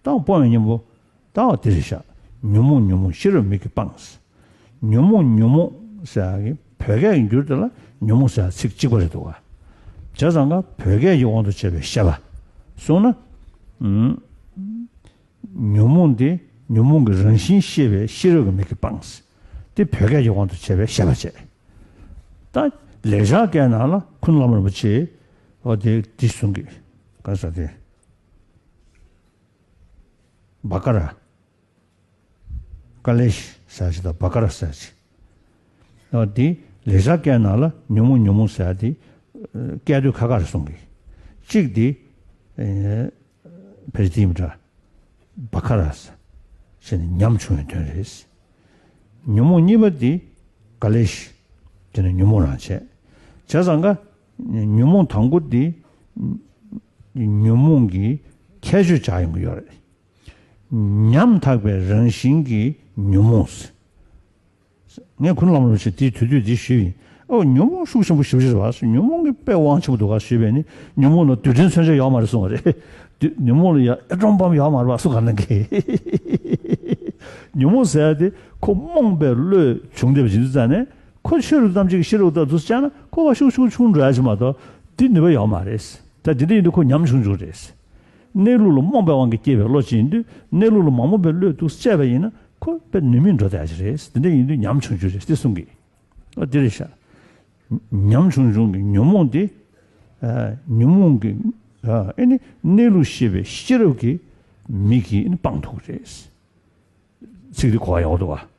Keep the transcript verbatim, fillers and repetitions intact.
ད་སྤོང་བའི་གཉེན་པོ་ད་འོ་དེ་རེད་ཤག་ཉོན་མོངས་ཉོན་མོངས་ཤེས་རབ་མིག་གིས་སྤངས། ཉོན་མོངས་ཉོན་མོངས་ཟེར་ཡག་གི་བོད་སྐད་ཀྱི་འགྱུར་དེ་ལ་ཉོན་མོངས་ཟེར་ཡག་ཚིག་གཅིག་པ་རེད་འདུག་ག་བྱས་ཙང་ཀ་བོད་སྐད་ཀྱི་དབང་དུ་བྱས་པའི་བཤད་པ་གསུངས་ན། ཨུམ། ཉོན་མོངས་དེ་ཉོན་མོངས་ཀྱི་རང་བཞིན་ཤེས་པའི་ཤེས་རབ་ཀྱི་མིག་གིས་སྤངས། དེ་བོད་སྐད་ཀྱི་དབང་དུ་བྱས་པའི་བཤད་པ་བྱས། ད་ལེགས་སྦྱར་སྐད་ནང་ལ་ཀུན་བླ་མ་རིན་པོ་ཆེས་འོ་དེ་འདི་གསུང་གི་ག་ས་དེ། བ་ཀ་ར། ཀ་ལེ་ཤི་ཟེར་ཅིག་དང་བ་ཀ་ར་ཟེར་ཅིག་འོ་དེ་ལེགས་སྦྱར་སྐད་ནང་ལ་ཉོན་མོངས་ཉོན་མོངས་ཟེར་དེ་སྐད་དོད་ཁ་ཁ་རེ་གསུང་གི་གཅིག་དེ་ཨེ་བེ་རི་ཏི་མི་འདྲ། བ་ཀ་ར་ཟེར་ནས་ཉམ་ཆུང་བའི་དོན་རེད། ཉོན་མོངས་གཉིས་པ་དེ་ཀ་ལེ་ཤི་ཟེར་ནས་ཉོན་མོངས་རང་བྱས། བྱས་ཙང་ཀ་ཉོན་མོངས་དང་པོ་དེ་ཉོན་མོངས་ཀྱི་ཁྱད་ཆོས་ཆགས་ཡོང་གི་ཡོད་རེད། ཉམ་ཐག་པའི་རང་བཞིན་གྱི་ཉོན་མོངས། ངས་ཀུན་བླ་མ་རིན་པོ་ཆེ་དེའི་དུས་ཚོད་འདི་ཞུས་ཡིན། ཨོ་ཉོན་མོངས་ཤུགས་ཆེན་པོ་ཞེ་པོ་ཅིག་རེད་བ། ཉོན་མོངས་ཀྱི་དཔེ་དབང་ཆེན་པོ་འདུག་ག་ཞུས་པས་ནི་ཉོན་མོངས་ལ་རྡུལ་ཕྲན་མཚོན་ཆ་ཡོད་མ་རེད་གསུངས་པ་རེད། དུ་ཉོན་མོངས་ལ་ཡང་ཨེ་ཊོམ་བམ་ཡོད་མ་རེད་བ་གསུངས་ག་ནང་གི་ཉོན་མོངས་ཟེར་ཡ་དེ་ཁོ་རྨོངས་པའི་བློས་བྱུང་བསྡད་པ་ཅིག་འདུག་ཙང་ནས་ཁོ་ཆོས་རབ་ཏུ་ཐམས་ཅད་ཀྱི་ཤེས་རབ་ཏུ་བཅར་ན་ཁོ་བ་ཤུགས་ཆུང་ཆུང་འགྲོ་ཡ་ཅིག་མ་གཏོགས་དེ་ནུས་པ་ཡོད་མ་རེད། ད་དེ་འདྲ་ཡིན་དུས་ཁོ་ཉམ་ཆུང་ཆུང་རེད། གནས་ལུགས་ལ་རྨོངས་པའི་དབང་གིས་སྐྱེས་པའི་བློ་ཅིག་ཡིན་དུས་གནས་ལུགས་ལ་མ་རྨོངས་པའི་བློས་འདུག་སེ་དཔྱད་པ་ཡིན་ན་ཁོ་དཔེ་ནུས་མེད་འགྲོ་བསྡད་ཡ་ཅིག་རེད། དེ་འདྲ་ཡིན་དུས་ཉམ་ཆུང་ཆུང་རེད་དེ་གསུང་གི་ཨ་དེ་རེད་ཤག་ཉམ་ཆུང་ཆུང་གི་ཉོན་མོངས་དེ། ཨ་ཉོན་མོངས་ཀྱི་ཨ་ཨེ་ནི་གནས་ལུགས་ཤེས་པའི་ཤེས་རབ་ཀྱི་མིག་གིས་ཨེ་ནི་སྤང་ཐུབ་ཀྱི་རེད། ཚིག་འདི་གོ་བ་ཡག་པོ་འདུག་བ།